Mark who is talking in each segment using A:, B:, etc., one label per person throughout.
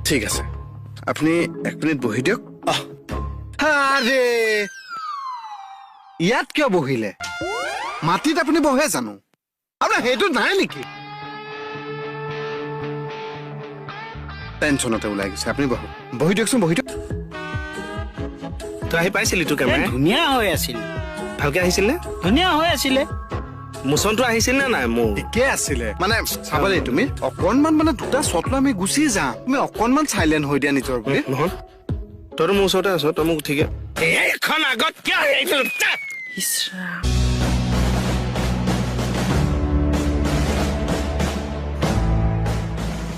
A: ঠিক আছে, আপুনি এক মিনিট বহি দিয়ক। আৰে ইয়াত কিয় বহিলে? মাটিত আপুনি বহে জানো? আপোনাৰ সেইটো নাই নেকি? টেনচনতে ওলাই গৈছে। আপুনি বহক, বহি দিয়কচোন, বহি দিয়ক।
B: তই আহি পাইছিলি? তোৰ কেমেৰা
C: ধুনীয়া হৈ আছিল।
B: ভালকে আহিছিল নে?
C: ধুনীয়া হৈ আছিলে।
B: মোচনটো আহিছিল নে নাই? মোৰ
A: ঠিকে আছিলে। মানে চাব দেই, তুমি অকণমান মানে দুটা শ্বট লৈ আমি গুচি যাম, তুমি অকণমান চাইলেণ্ট হৈ দিয়া নিজৰ বুলি।
B: নহয়, তইতো মোৰ ওচৰতে আছ, তই মোক ঠিকে। এইখন আগত কিয়?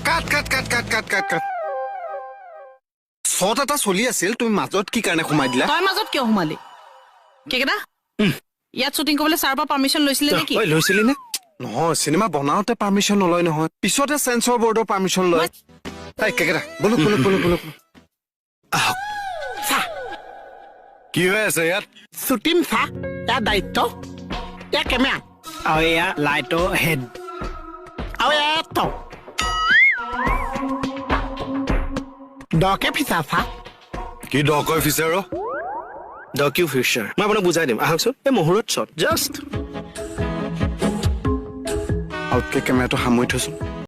A: কাট কাট কাট কাট কাট কাট কাট। শ্বট এটা চলি আছিল, তুমি মাজত কি কাৰণে সোমাই দিলা?
D: তই মাজত কিয় সোমালি? কেকেদা, ইয়াত শ্বুটিং কৰিবলৈ ছাৰৰ পৰা পাৰ্মিশ্যন লৈছিলে নেকি?
B: ঐ লৈছিলি নে?
A: নহয়, চিনেমা বনাওঁতে পাৰ্মিশ্যন নলয় নহয়, পিছতে চেঞ্চৰ বৰ্ডৰ পাৰ্মিশ্যন লয়। এই কেকেদা, ব'লক ব'লক ব'লক ব'লক।
B: আহক।
A: কি হৈ আছে ইয়াত?
E: শ্বুটিং চা, ইয়াৰ দায়িত্ব, ইয়াৰ কেমেৰা
C: আৰু এয়া লাইটৰ হেড
E: আৰু এয়া টপ দকে ফিচা চা।
A: কি দকৈ ফিচাৰ?
B: ডকিউ ফিচাৰ, মই আপোনাক বুজাই দিম, আহকচোন। এই মুহূৰ্ত শ্বট জাষ্ট
A: আউটকে কেমেৰাটো সামৰি থৈচোন।